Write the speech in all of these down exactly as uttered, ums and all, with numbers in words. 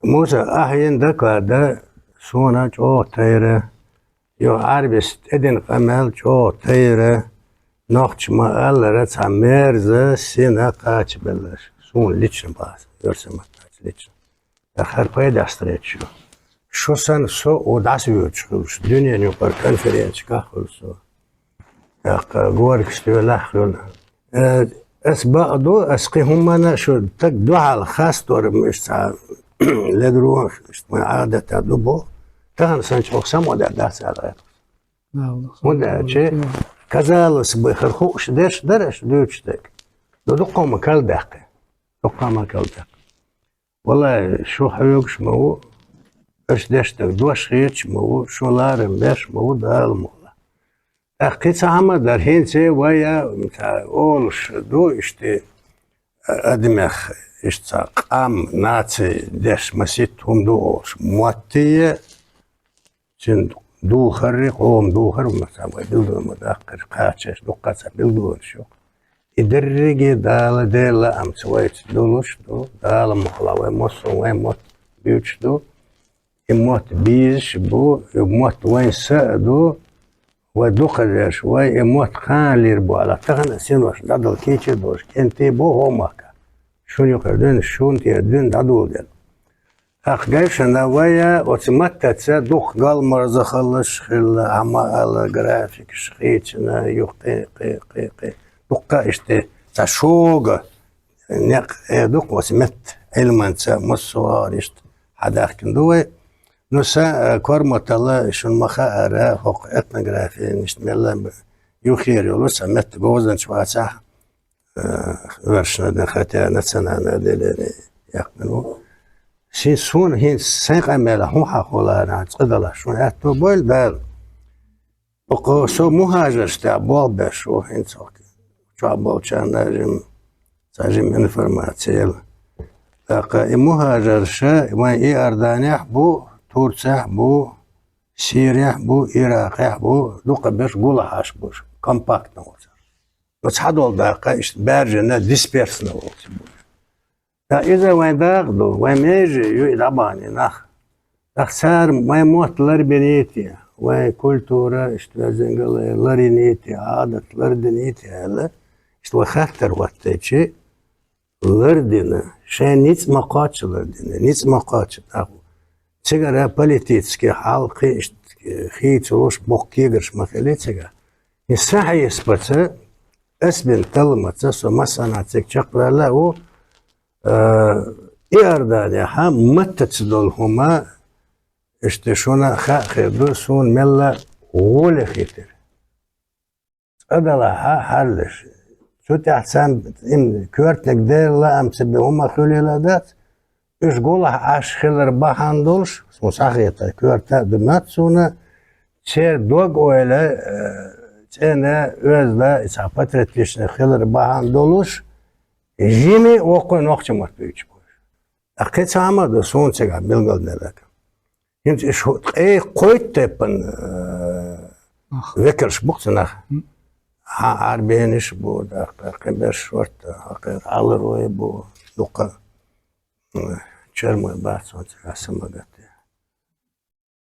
Муса, ахьа йина доклад суна чӀогӀа тайра, юха Ӏарбис тӀедина къамел чӀогӀа тайра, нохчаша ма-аллара, цхьа мерза сина кхачабеллараш. Суна лично бац, оьрсийн маттаца лично. ТӀаккха хӀара пайдехь встреча ю. Шу санна со а дӀасавоьдуш хуьлуш, дуьненан юкъара конференцешкахь хуьлу со. ТӀаккха Горький стоьлахь хуьлу. Э, ас бакъду, ас кхин хӀуманна шу таг дуьхьал хастор, иштта цхьа ледро, иштта вайн Ӏадатехь ду боху, тахана санна чӀогӀа самукъадаьлла дац аьлла. ХӀунда аьлча, казалось бы, хӀара хууш дерш дара аша дуьйцуш дерг. Ну, дуккха ма калдаьккхи. Дуккха ма калдаьккхи. Валлай, шу хьоьгуш ма ву, аша деш дерг дош хеташ ма ву, шун ларам беш ма ву, Дала мукъ лахь. ТӀаккха кхин цхьа хӀума дара, хӀинца вай а, ца, олуш ду, иштта, а, адамех, иштта цхьа къам, наци деш масийтта хӀума ду олуш. Моттий, цуьнан духар, къоман духар, ма цхьа вай билгал ма даккхира, кхачаш дуккха цхьа билгалонаш ю. И дерриге Дала делла лаамца вайца долуш ду, Дала мукъ лахь, вай массо а вайн мотт буьйцуш ду. И мотт бийзаш а бу, и мотт вайн са а ду, вай дукхазерш, вай и мотт кхана лийр бу аьлла. Тахана а синош дӀадала кийча а долуш, кӀентий бу хӀокху махкахь. Шуна юкъара дуьйна, шуна тӀера дуьйна дӀадоладелла. ТӀаккха гайшана вай а оцу маттаца дукха галмарзахаллаш хилла, Ӏама ала графикаш хийцина, юха кхин, кхин, кхин, кхин. Дуккха а иштта цхьа шога некъ, э, ду-кх оцу меттан Ӏилманца, массо а гӀара иштта хьадаьхкина ду вай. Ну, сан, э, корматалла шуна ма хаара, хӀокху этнографин иштта мелла а юххера йолу сан меттан говзанча вацахь, э, оьрсашна а, хотя национальное отделение яьккхина ву. Шен суна хӀинца сайн къамелехь хӀун хьахулара, цкъа далахь, шуна аьтто бойла Дала. Оха со мухӀажаршна тӀехь болх беш ву хӀинца, оха чохь-болчарна жима, цхьа жима информаци елла. ТӀаккха и мухӀажарш вайн Иорданехь а бу, Турцехь а бу, Сирехь а бу, Иракъехь а бу, дукхахберш гулахь Ӏаш бу уьш, компактно волчу. Оцу цхьадолу даккха иштта баьржина, дисперсно волчу бу уьш. Ткъа иза вайн дакъа ду, вайн меже ю и дӀабахана нах. ТӀаккха цара вайн мотт ларбиний те, вайн культура, иштта везангалла лариний те, Ӏадат лардиний те аьлла, иштта вай хаттар хӀоттийча, лардина, шайн ницкъ ма кхоччу лардина, ницкъ ма кхоччу тӀаккха. Цигара политический хьал кхин иштта хийцалуш боккха кегарш ма хили цигахь. И сан хьесапаца, ас бина талламаца, со массанхьа цига чекхваьлла а ву, а, Иорданехьа маттаца долу хӀума, иштта шуна хаа хир ду, суна мелла гӀоле хийтира. Цкъа далахь хьаллаш. Цу тӀехь царна им коьртаниг Делан лаамца бен хӀума хуьлийла дац, уьш гулахь Ӏаш хилар бахьана долуш, суна схьахетар, коьрта а ду моьтту суна, церан дог-ойла, э, цӀена, оьзда, и цхьа патриотичный хилар бахьана долуш, жимма а воккхуьй нохчийн мотт буьйцуш бу уьш. Ткъа кхин цхьа хӀума а ду суна цигахь билгалделларг. ХӀинца уьш хӀу-, ткъе кхойтта тайпана, э, векалш бу-кх цу наха. Хьан Ӏарбенаш бу, тӀаккха кхин берш шортта, кхин Ӏаларой бу, дуккха. Чармой бац хьуна цигахь самагатде.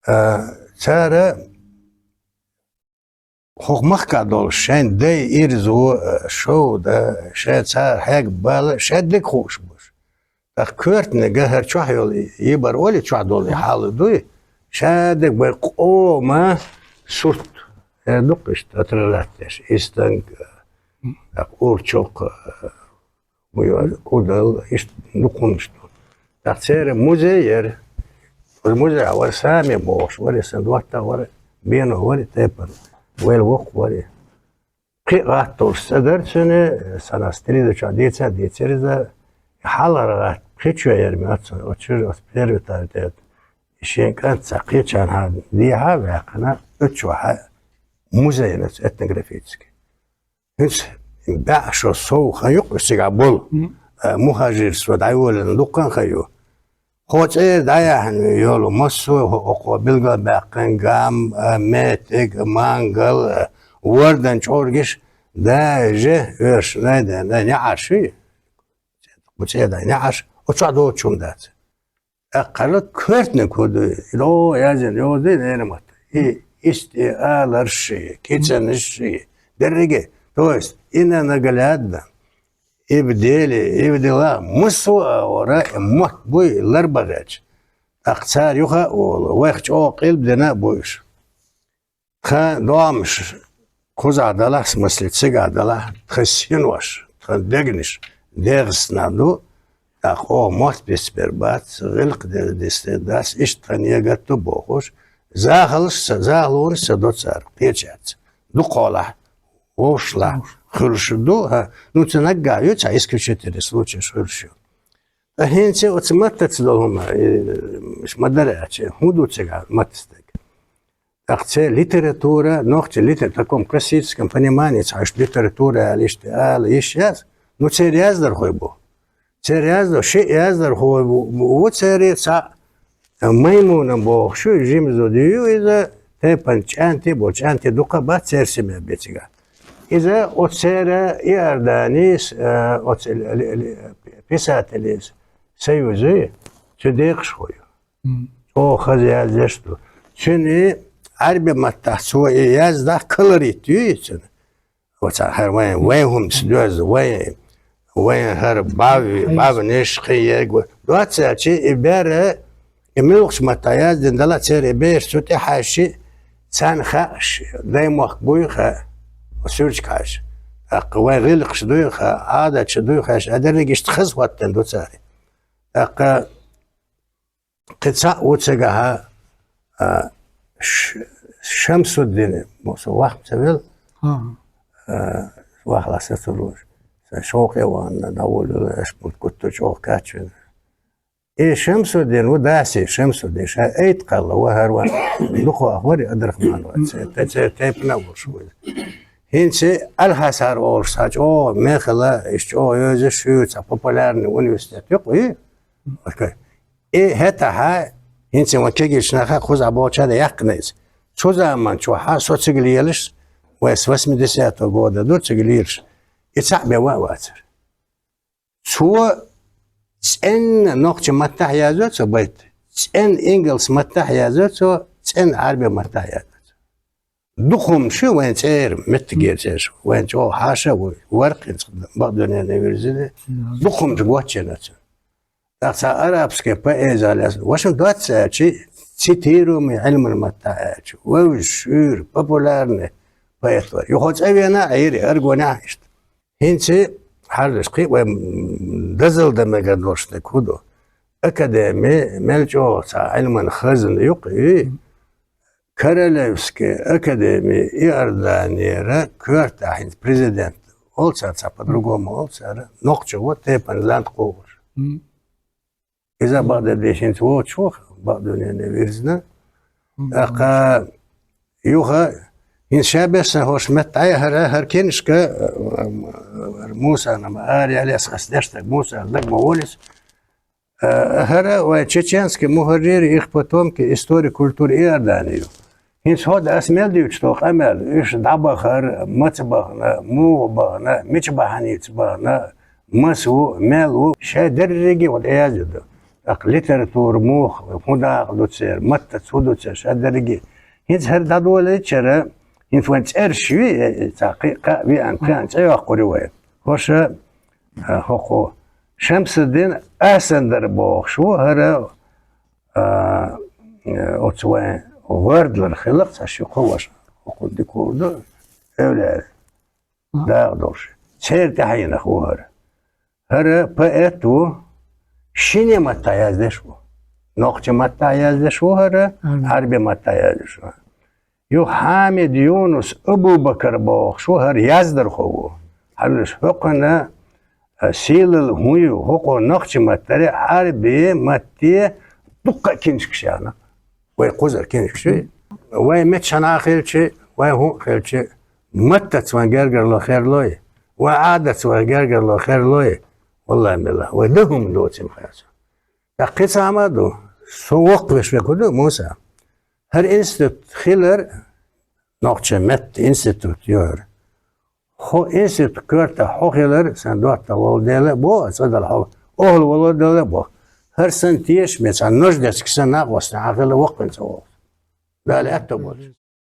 А, цара хӀокху махкахь долуш шайн дай ирзо, а, шовда, шайн цара хьегна бала, шайн дерг хууш бу уьш. ТӀаккха коьртаниг хӀара чохь йолу йибар олий, чохь долу и хьал дуй, шадерг бай къома сурт, хӀара ду-кх иштта атра латтадеш, истанг, тӀаккха урчокх, Бу йоза, кудал, иштта дукха хӀуманаш ду. ТӀаккха церан музей яра. Оцу музейхь вара Сами бохуш, вара и сан доттагӀа вара, бено вара и тайпана. Вайл воккха вара и. Кхин а гӀатталш цӀа дара цуьнан, сан ас телевизор чохь дийца а дийцира иза. Хьалхара гӀатта пхи чоь яра моьтту суна, оцу чуьра, оцу первый этажа тӀе. Шен кӀант цхьа кхечарна дехьа а ваьккхина, оцу чохь музей яра оцу этнографический. ХӀинца бӀе шо сов хан ю-кх уьш цигахь болу. Мгм. Э, мухӀажирство дӀайолийна дуккха а хан ю. Хьо цӀера дӀаяьхьна йолу массо а хӀо-, хӀокхо билгалбаьккхина гам, э, метиг, мангал, э, вордан чӀоргиш, даже оьрша, най-, най-, неӀарш ю. Кху цӀе дай неӀарш, оцу чохь доцуш хӀума дац. Аккхарла коьртаниг хӀу ду? Йо, язъян, йо, ди нена мотт. И иштта и аларш ши, кицанаш ши, дерриге. То есть, и на наглядно, и в деле, и в делах, массо а агӀора, и мотт буй ларбагӀач. ТӀаккха цар юха а олу, вайх чӀогӀа къилба дина а бу уьш. Тхан догӀмаш кхузахь далахь, в смысле, цигахь далахь, тхан синош, тхан дегнаш дегӀастанахь ду, тӀаккха оха мотт бицбер бац, гӀиллакх дер дицдер дац, иштта тхан егатто бохуш, захалш ца, захалонаш ца до цара, кхечаьрца. Дукхахьолахь, вовшахлахь, хуьлуш ду, хӀа, ну, ца наггахь ю, цхьа исключительный случайш хуьлуш ю. Ткъа хӀинца оцу маттаца долу хӀума, э, ма-дарра аьлча, хӀун ду цигахь маттаца дерг? ТӀаккха церан литература, нохчийн литер-, в таком классическом понимании, цхьа иштта литература аьлла, иштта ала йиш яц, ну, церан яздархой бу. Церан яздар-, ши яздархой бу, бу, бу церан цхьаъ, Маймуна бохуш ю, жима зуда ю иза, тайпана чӀанти бу, чӀанти дукха бац церан семья бен цигахь. Иза оцу церан Иорданис, э, оцу ли-, ли-, ли-, писателийн союза, цу декъашхо ю. ЧӀогӀа хаза яздеш ду. Цуьнан Ӏаьрби маттахь цо и яздахь, колорит ю и цуьнан. Оцу хӀара вайн, вайн хӀуманаш доьзна, вайн, вайн хӀара бав-, бавнаш, кхин ерг ву. Доцца аьлча, и бер, и муьлхачу маттахь яздина дала церан и бераш цу тӀе хьаьжча, царна хаьа, даймохк буй хаьа, суьртиг хьаьжча. ТӀаккха вайн гӀиллакхаш дуй хаьа, Ӏадаташ дуй хаьа, а дерриг иштта хаза хӀоттийна ду цара. ТӀаккха кхин цхьаъ ву цигахь, а, Ш-, Шамсуддин, бо со вахна ца велла, а, вахлахь сацур ву, сан шовкъе вахана, дӀаволавелла, аша бутт гуттар чӀогӀа кхачвина. И Шамсуддин ву, Даси Шамсуддин, ша айта кхалла ву, хӀара ван дукха вахвар, Абдрахман ван, церан, церан тайпана а волуш ву иза. ХӀинца Аль-Хасар олуш цхьа чӀогӀа мехала, иштта чӀогӀа йовзаш ю, цхьа популярный университет ю-кх и. И хӀетахьа, хӀинца вайн кегийчу наха кхузахь болчара яьккхина иза. Цу заман чохьа со цига лелаш, вай с восьмидесятого года ду цига лелаш, и цхьаъ бен ван а вацара. Цо цӀенна нохчийн маттахь яздо цо байт, цӀенна ингалс маттахь яздо цо, цӀенна Ӏаьрби маттахь яздо цо. Дукха хӀуманаш ю вайн цӀера, меттигера цӀераш, вайн чӀогӀа хьаша а ву, варкхинца бакъдуьненна вирзина, дукха хӀуманаш гочйина цо. ТӀаккха цхьа арабский поэзия лес, ваша доцца аьлча, цитируемый Ӏилман маттахь аьлча, вевзаш, шуьйра, популярный поэт вара. Юха цӀа вена а Ӏийра, аргонехь а иштта. ХӀинца хьардаш кхин а вай, м, дозалла дан мегар долуш дерг хӀун ду? Академи, мел чӀогӀа цхьа Ӏилман хазна ю-кх и, Королевский академи Иорданера коьртахь хӀинца президент олу цара, цхьа по-другому олу цара, нохчо ву тайпана ланта кхухуш. Иза бакъдерг дийшинчу вочу ваха, бакъдуьненна вирзина. ТӀаккха юха, хӀинца ша бессан хӀорш метта дӀаяхьара, хӀара книжка, э, Мусана ма ара ялес ас деш стаг, Муса дага ма волис. Э, хӀара вай чеченский мухажиры, их потомки, история культуры Иордании ю. ХӀинца хӀода ас мел дуьйцуш долу къамел, уьш дӀабахар, маца бахана, муха бахана, мича бахьаница бахана, маса ву, мел ву, шайн дерриге а ву тӀеязйина ду. ТӀаккха литература муха, хӀун дакъа ду церан, маттаца хӀун ду церан, шайн дерриге. ХӀинца хӀара дӀадолийчара, хӀинца вайн цӀераш вий, э, э, цхьа кхин а, кхин а веана, кхин а цӀе йоккхур ю вайн. ХӀорш, э, хӀокху Шамсуддин Асандар бохуш ву, хӀара а, э, оцу вайн ГӀоьрдалара хилла-кх цхьа ши кхо ваша, хӀокху дика хуур ду, эвлаяъ дакъа долуш. Церан тӀаьхьенах ву хӀара. ХӀара поэт ву, шинне маттахь яздеш ву. Нохчийн маттахь яздеш ву хӀара, Ӏарбийн маттахь яздеш ву. Юха Хьамид Юнус Абу-Бакар бохуш ву, хӀара яздархо ву. Хьалуш хӀокхуьнан, а, сийлалла хӀун ю, хӀокхо нохчийн маттара Ӏарбийн матте дуккха а книжкаш яхна. Вай кхузара книжкаш ю. Вай метташна а хилча, вай хӀун а хилча, маттаца вайн гергарло херлой, вайн Ӏадатца вайн гергарло херлой, валлахӀи-биллахӀи, вай дан хӀума доцийла хир ю. ТӀаккха кхин цхьа хӀума а ду, со воккхавеш верг хӀун ду, Муса? ХӀара институт хилар, нохчийн меттан институт ю хӀара. ХӀо институт коьртахь хьо хилар, сан доттагӀа волу дела а боху, цкъа дала хьо охьа волу дела а боху. ХӀара санна тешаме, цхьа нужда деча санна накъостий хьахила воккхавина ца вола. Дала аьттув болча.